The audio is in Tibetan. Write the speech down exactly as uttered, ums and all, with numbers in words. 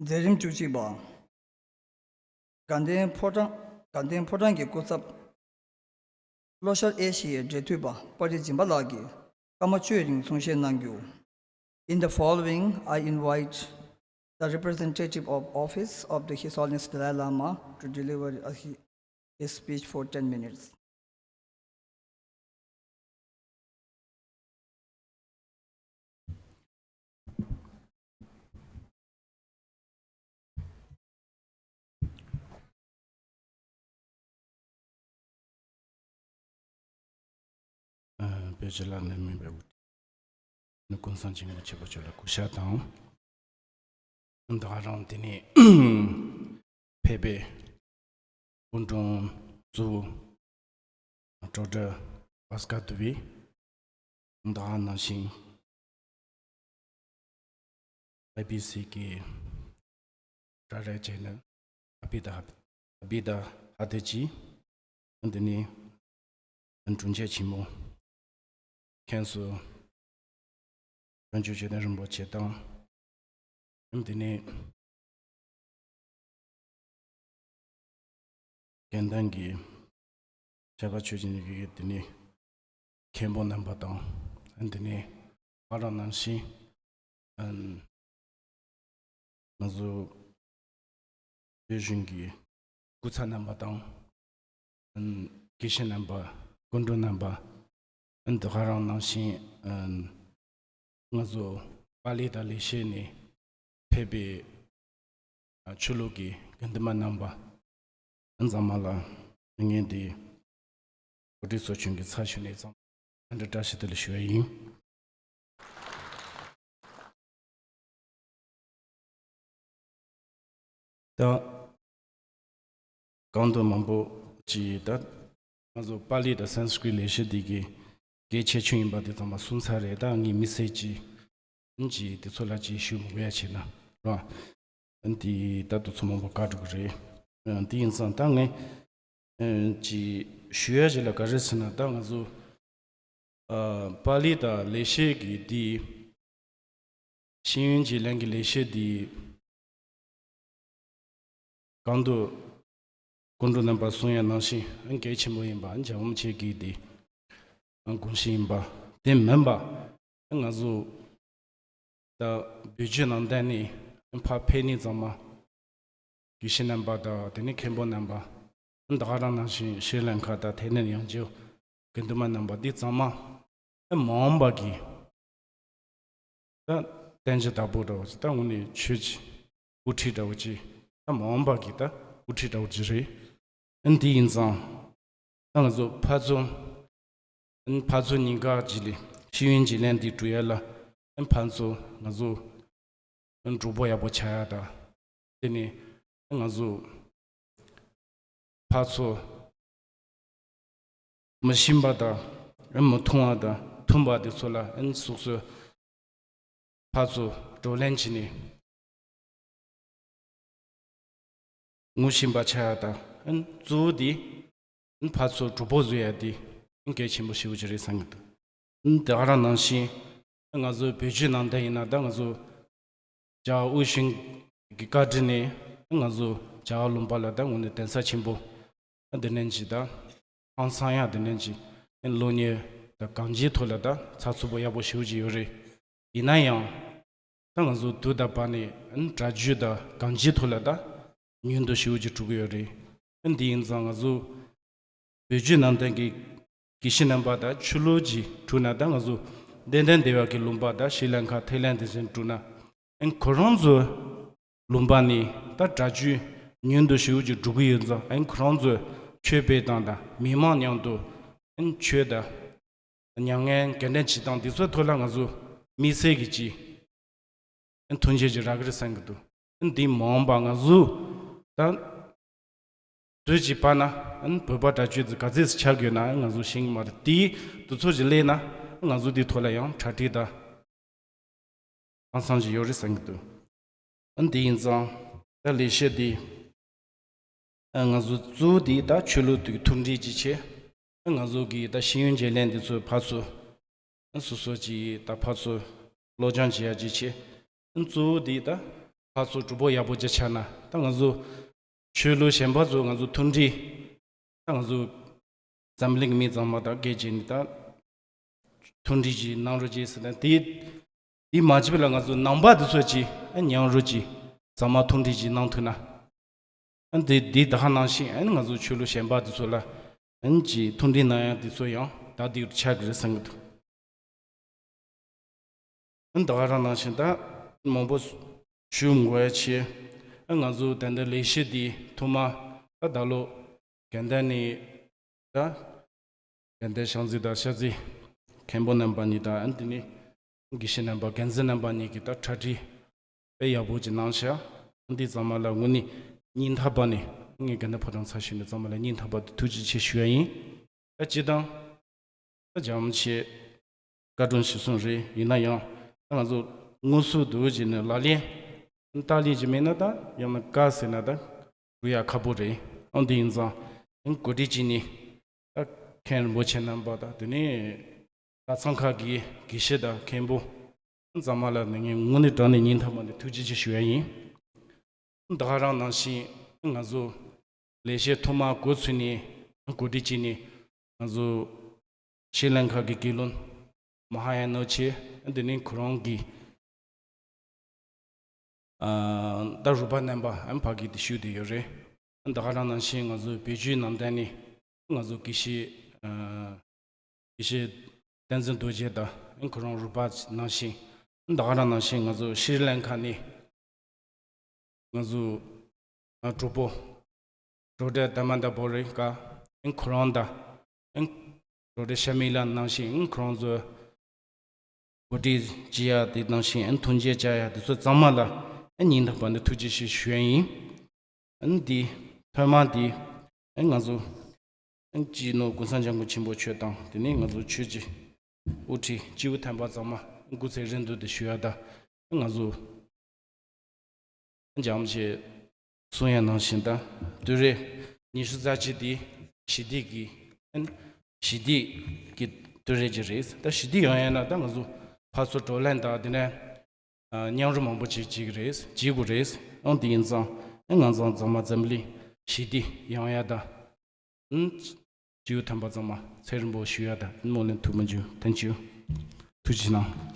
མཛད་རིམ་བཅུ་གཅིག་པ། དགའ་ལྡན་ཕོ་བྲང་དགའ་ལྡན་ཕོ་བྲང་གི་སྐུ་ཚབ། ལྷོ་ཤར་ཨེ་ཤི་ཡའི་འབྲེལ་མཐུད་པ་པ་རི་སྦྱིན་པ་ལགས་ཀྱིས་སྐར་མ་བཅུའི་རིང་གསུང་བཤད་གནང་རྒྱུ། In the following, I invite the representative of Office of the His Holiness Dalai Lama to deliver a, his speech for ten minutes. ཨ། བོད་ཕྱི་ལ་ནས་མིན་པའི་དབུ་ཁྲིད་ནི་ཀུན་བཟང་ཆེན་པོ་མཆོད་པ་ཆོས་ལ་སྐུ་ཕྱག་དང་། ད་རང་དེ་ནས་ཕེབས་པའི་སྐུ་མགྲོན་གཙོ་བོ་ཌོག་ཊར་བྷ་སྐར་དུ་བི། ད་ནང་བཞིན་ཨའི་བི་སི་གི་ཌའི་རེག་ཊར་ནི་ཨ་བི་ད་ཧ་ཨ་བི་ད་ཧ་དེ་ཅི། འདི་ནི་དྲུང་ཆེ་ཆེན་མོ་མཁན་ཟུར་བྱང་ཆུབ་ཆོས་ལྡན་རིན་པོ་ཆེ་དང་། འདི་ནི་རྒན་དང་གི་ཆབ་པ་ཆོས་ཀྱི་གཉིས་ཀྱི་དེ་ནི་མཁན་པོ་རྣམ་པ་དང་། དེ་ནི་ང་རང་ནང་བཞིན་ང་ཚོ་བོད་གཞུང་གི་སྐུ་ཚབ་རྣམ་པ་དང་། དགེ་བཤེས་རྣམ་པ། སྐུ་མགྲོན་རྣམ་པ། དེ་ག་རང་ནང་བཞིན་ང་ཚོ་པཱ་ལི་དང་ལེགས་བཤད་ནས་ཕེབས་པའི་ཆོས་ལུགས་ཀྱི་དགེ་འདུན་པ་རྣམ་པ་ཚང་མ་ལ་ངས་འདི་གོ་སྒྲིག་ཚོགས་ཆུང་གི་ཚབ་ཞུས་ནས་ཚང་མ་འདི་བཀྲ་ཤིས་བདེ་ལེགས་ཞུ་བ་ཡིན། ད་གང་དུ་མང་པོ་ཅིག་ད་ང་ཚོ་པཱ་ལི་དང་སཾ་སྐྲྀཏ་ལེགས་བཤད་འདི་གི་གལ་ཆེ་ཆུང་ཡིན་པ་དེ་ཚང་མ་གསུངས་ཚར་རེད། ད་ངས་མི་སེར་ཅིག་ཅིག་དེ་ཚོ་ལ་ཅིག་ཞུ་མི་དགོས་ཡ་བྱས་ན་ར། འདི་ད་དུ་ཚོ་མང་པོ་བཀའ་སྒྲུབ་ཀྱི་རེད། འདི་ཡིན་ཙང་ད་ངས་ཅིག་ཞུ་ཡ་ཅིག་ལ་ག་རེ་ཟེར་ན། ད་ང་ཚོ་པཱ་ལི་དང་ལེགས་བཤད་ཀྱི་འདི་ཤེས་ཡོན་བརྗེ་ལེན་གྱི་ལེགས་བཤད་འདི་གང་དུ་སྐུ་མགྲོན་རྣམ་པ་གསུང་ཡ་ནང་བཞིན་གལ་ཆེན་པོ་ཡིན་པ་རྒྱལ་བ་རིན་པོ་ཆེ་གི་འདི་དགོངས་གཞི་ཡིན་པ་དེ་མིན་པ་ང་ཚོ་ད་བོད་བརྒྱུད་ནང་བསྟན་ནས་ཕར་ཕེབས་ནས་ཚང་མ་དགེ་བཤེས་རྣམ་པ་དང་དེ་ནས་མཁན་པོ་རྣམ་པ། ད་ག་རང་ནང་བཞིན་ཤྲི་ལང་ཀ་དང་ཐའི་ལེན་ཡང་ཆོས་དགེ་འདུན་པ་རྣམ་པ་འདི་ཚང་མ་མ་འོངས་པ་གི་ད་བསྟན་བཅོས་བདག་པོ་འདྲ་བོ་ཅིག་ད་དངོས་གནས་ཆོས་ཀྱི་དབུ་ཁྲིད་འདྲ་བོ་ཅིག་ད་མ་འོངས་པ་གི་ད་དབུ་ཁྲིད་འདྲ་བོ་ཅིག་རེད། ཨ་འདི་ཡིན་ཙང་ད་ང་ཚོ་ཕར་ཚུར་ཨ་ཕར་ཚུར་གཉིས་ཀ་ཅིག་ལས་ཤེས་ཡོན་བརྗེ་ལེན་འདི་གྲུབ་ཡ་ལ་ཨ་ཕར་ཚུར་ང་ཚོ་གྲོགས་པོ་ཡག་པོ་ཆགས་ཡ་དང་། དེ་ནས་ང་ཚོ་ཕར་ཚུར་མི་ཤེས་པ་དང་མི་མཐོང་བ་དང་མཐོང་བ་དེ་ཚོ་ལ་སོ་སོའི་ཕར་ཚུར་བགྲོ་གླེང་བྱས་ནས་ངོ་ཤེས་པ་ཆགས་ཡ་དང་། གཙོ་བོ་དེ་ཕར་ཚུར་གྲོགས་པོ་བཟོ་ཡ་དེ་གལ་ཆེན་པོ་ཞེ་པོ་ཅིག་རེད་བསམ་གྱི་འདུག་དེ་ག་རང་ནང་བཞིན་ང་ཚོའི་བོད་བརྒྱུད་ནང་བསྟན་ཡིན་ན་ད་ང་ཚོ་རྒྱལ་བ་དབུ་བཞུགས་ཀྱི་བཀའ་དྲིན་ནས་ང་ཚོ་རྒྱལ་བ་ལུང་པ་ལ་ད་དངོས་གནས་གདན་ས་ཆེན་པོ་འདི་ནས་ཅིག་ད་ཧང་སང་ཡག་འདི་ནས་ཅིག་སློབ་གཉེར་དང་གང་ཅིའི་ཐོག་ལ་ད་ཚགས་ཚུད་པོ་ཡག་པོ་ཞེ་པོ་ཅིག་ཡོད་རེད། ཡིན་ན་ཡང་ད་ང་ཚོ་དུས་དང་བབ་ནས་སྒྲ་སྒྱུར་དང་གང་ཅིའི་ཐོག་ལ་ད་ཉུང་དུ་ཞེ་པོ་ཅིག་འགྲོ་གི་ཡོད་རེད། འདི་ཡིན་ཙང་ང་ཚོ་བོད་བརྒྱུད་ནང་བསྟན་གྱི་དགེ་བཤེས་རྣམ་པ་དང་ཆོས་ལུགས་ཀྱི་ཁྲོད་ན་ད་ང་ཚོ་དད་ལྡན་འདུས་པ་གི་ལུང་པ་དང་ཤྲི་ལང་ཀ་ཐའི་ལེན་དེ་བཞིན་འགྲོ་ན་ཨན་ཁོ་རང་ཚོའི་ལུང་པ་ནས་ད་སྒྲ་སྒྱུར་ཉུང་དུ་ཞེ་པོ་ཅིག་འགྲོ་གི་ཡོད་ཙང་ཨན་ཁོ་རང་ཚོའི་ཆོས་སྤེལ་སྟངས་དང་མི་མང་མཉམ་དུ་ཨན་ཆོས་དང་མྱ་ངན་ག་འདྲ་བྱེད་སྟངས་འདི་ཚོའི་ཐོག་ལ་ང་ཚོ་དམིགས་བསལ་གྱི་ཅིག་མཐུན་རྐྱེན་ཅིག་རག་གི་རེད་བསམ་གྱི་འདུག་འདི་མ་འོངས་པ་ང་ཚོ་ད་དུས་ཀྱི་བར་ན་བོད་པ་སྒྲ་སྒྱུར་ཅིག་ག་ཚོད་ཅིག་ཆགས་དགོས་ན་ང་ཚོ་ཤེས་ཀྱི་མ་རེད། དེ་དུས་ཚོད་ཅིག་སླེབས་ན་ང་ཚོ་འདིའི་ཐོག་ལ་ཡང་གྲ་སྒྲིག་དང་ཧང་སང་ཅིག་ཡོད་རེད་བསམ་གྱི་འདུག་འདི་ཡིན་ཙང་ད་ལེགས་བཤད་འདི་ང་ཚོ་གཙོ་བོ་འདི་ད་ཆོས་ལུགས་དེ་མཐུན་སྒྲིལ་གྱི་ཆེད། ང་ཚོ་གི་ད་ཤེས་ཡོན་བརྗེ་ལེན་འདི་ཚོ་ཕར་ཚུར་སོ་སོ་གྱི་ད་ཕར་ཚུར་སློབ་སྦྱོང་བྱེད་ཡ་གྱི་ཆེད། གཙོ་བོ་འདི་ད་ ཕར་ཚུར་གྲོགས་པོ་ཡག་པོ་ཅིག་ཆགས་ན། ད་ང་ཚོ་ཆོས་ལུགས་གཞན་པ་ཚོ་ང་ཚོ་མཐུན་སྒྲིལ། ད་ང་ཚོ་འཛམ་གླིང་གི་མི་ཚང་མ་དང་སྐད་ཆ་ནི་ད་མཐུན་སྒྲིལ་ཅིག་གནང་རོགས་གྱིས་ཟེར་ན། དེ་དེ་མ་བྱས་པ་ལ་ང་ཚོ་ནང་པ་དེ་ཚོ་ཅིག་ཨ་མཉམ་རོགས་ཅིག་ཚང་མ་མཐུན་སྒྲིལ་ཅིག་གནང་ཐུབ་ན། ཨ་འདི་འདི་ད་ག་ནང་བཞིན་ཨ་ནི་ང་ཚོ་ཆོས་ལུགས་གཞན་པ་དེ་ཚོ་ལ་ཨ་ནི་ཅིག་མཐུན་སྒྲིལ་གནང་ཡ་དེ་ཚོ་ཡང་ད་འདི་ཆགས་ཀྱི་རེད་བསམ་གྱི་འདུག། ཨ་ནི་ད་ག་རང་ནང་བཞིན་ད་མང་པོ་ཞུ་དགོས་ཡ་ཆེ། ཨ་ང་ཚོ་ད་ལྟ་ལས་གཞི་འདི་ཐོག་མ་ད་ད་ལོ་དགའ་ལྡན་ནས་ད་དགའ་ལྡན་ཤང་རྩེ་དང་ཤར་རྩེ་མཁན་པོ་རྣམ་པ་གཉིས་དང་། ཨ་ནི་དེ་ནས་དགེ་བཤེས་རྣམ་པ་རྒན་འཛིན་རྣམ་པ་གཉིས་ཀྱིས་ད་གྲ་སྒྲིག་དཔེ་ཡག་པོ་ཅིག་གནང་ཤག། འདི་ཚང་མ་ལ་དངོས་གནས་སྙིང་ཐག་པ་ནས་ངས་དགའ་ལྡན་ཕོ་བྲང་ཚར་ཞུས་ནས་ཚང་མ་ལ་སྙིང་ཐག་པ་ནས་ཐུགས་རྗེ་ཆེ་ཞུ་ཡ་ཡིན། ད་སྤྱིར་བཏང་ད་རྒྱ་མོ་ཆེ་བཀའ་དྲིན་ཞུ་སོང་རེད། ཡིན་ན་ཡང་ད་ང་ཚོ་དངོས་སུ་འདུག་ཅིག་ནས་ལག་ལེན་བསྟར་ལེན་ཅིག་མེད་ན། ད་ཡང་ན་དཀའ་ཟེར་ན་ད་དགོས་ཡ་ཁག་པོ་རེད། ཨང་། དེ་ཡིན་ཙང་གོ་སྒྲིག་བྱས་ནས་ད་མཁན་རིན་པོ་ཆེ་རྣམ་པ་དང་། དེ་ནས་གྲྭ་ཚང་ཁག་གི་དགེ་བཤེས་དང་མཁན་པོ་ཚང་མ་ལ་ནི་ངས་དངོས་གནས་དྲང་གནས་སྙིང་ཐག་པ་ནས་ཐུགས་རྗེ་ཆེ་ཞུ་ཡ་ཡིན། ད་ག་རང་ནང་བཞིན་ང་ཚོ་ལས་བྱེད་ཐོག་མ་འགོ་ཚུགས་ནས་གོ་སྒྲིག་བྱས་ནས་ང་ཚོ་ཤྲི་ལང་ཀ་གི་དགེ་སློང་མ་ཧཱ་ཡ་ན་ཆེ། དེ་ནས་ཁོ་རང་གི་ཨ་ད་རུས་པ་རྣམ་པ་ཨ་ཕ་གི་དེ་ཞུས་དེ་ཡོད་རེད། ད་ག་རང་ནང་བཞིན་ང་ཚོ་བོད་བརྒྱུད་ནང་བསྟན་ནས་ང་ཚོ་དགེ་བཤེས་ཨ་དགེ་བཤེས་བསྟན་འཛིན་རྡོ་རྗེ་དང་ཁོ་རང་རུས་པ་ནང་བཞིན། ད་ག་རང་ནང་བཞིན་ང་ཚོ་ཤྲི་ལང་ཀ་ནས་ང་ཚོ་ཨ་གྲོགས་པོ་གྲོགས་འདྲེ་དྷ་མ་ད་བོ་རི་ཀ་ཁོ་རང་དང་གྲོགས་འདྲེ་ཤ་མི་ལ་ནང་བཞིན་ཁོ་རང་ཚོ་གོ་སྒྲིག་བྱེད་ཡ་དེ་ནང་བཞིན་ཨ་མཐུན་རྐྱེན་བྱ་ཡ་དེ་ཚོ་ཚང་མ་ལ་ཨ་སྙིང་ཐག་པ་ནས་ཐུགས་རྗེ་ཆེ་ཞུ་ཡ་ཡིན། ཨ་ནི་འདི་ཐོག་མ་འདི་ཨ་ང་ཚོ་ཨ་སྤྱི་ནོར་གུང་སེང་སྐྱབས་མགོན་ཆེན་པོ་མཆོག་དང་། དེ་ནས་ང་ཚོ་ཆོས་ཀྱི་དབུ་ཁྲིད་སྐྱེས་བུ་དམ་པ་ཚང་མ་སྐུ་ཚེ་རིང་དུ་དེ་ཞུ་ཡ་དང་། ང་ཚོ་འཇམ་ཞེས་གསུང་ཡ་ནང་བཞིན་ད་སྟོད་རེས་ཉི་ཤུ་རྩ་གཅིག་དེ་ཞི་བདེ་གི་ཨན་ཞི་བདེ་གི་སྟོད་རེས་ཅིག་རེད། ད་ཞི་བདེ་ཡོང་ཡ་ན་ད་ང་ཚོ་ཕར་ཚུར་བགྲོ་གླེང་དང་དེ་ནས་ཨ་མཉམ་རུབ་མང་པོ་ཅིག་བྱེད་ཀྱི་རེད། བྱེད་དགོས་རེད། ཨང་། དེ་ཡིན་ཙང་ཨ་ང་ཚང་ཚང་མ་འཛམ་གླིང་ཞི་བདེ་ཡོང་ཡ་ད། ཨང་། སྐྱེས་བུ་དམ་པ་ཚང་མ་ཚེ་རིང་པོ་ཞུ་ཡ་ད། སྨོན་ལམ་ཐུགས་མ་འཇུ། ཐན་ཅིའུ། ཐུགས་རྗེ་གནང་།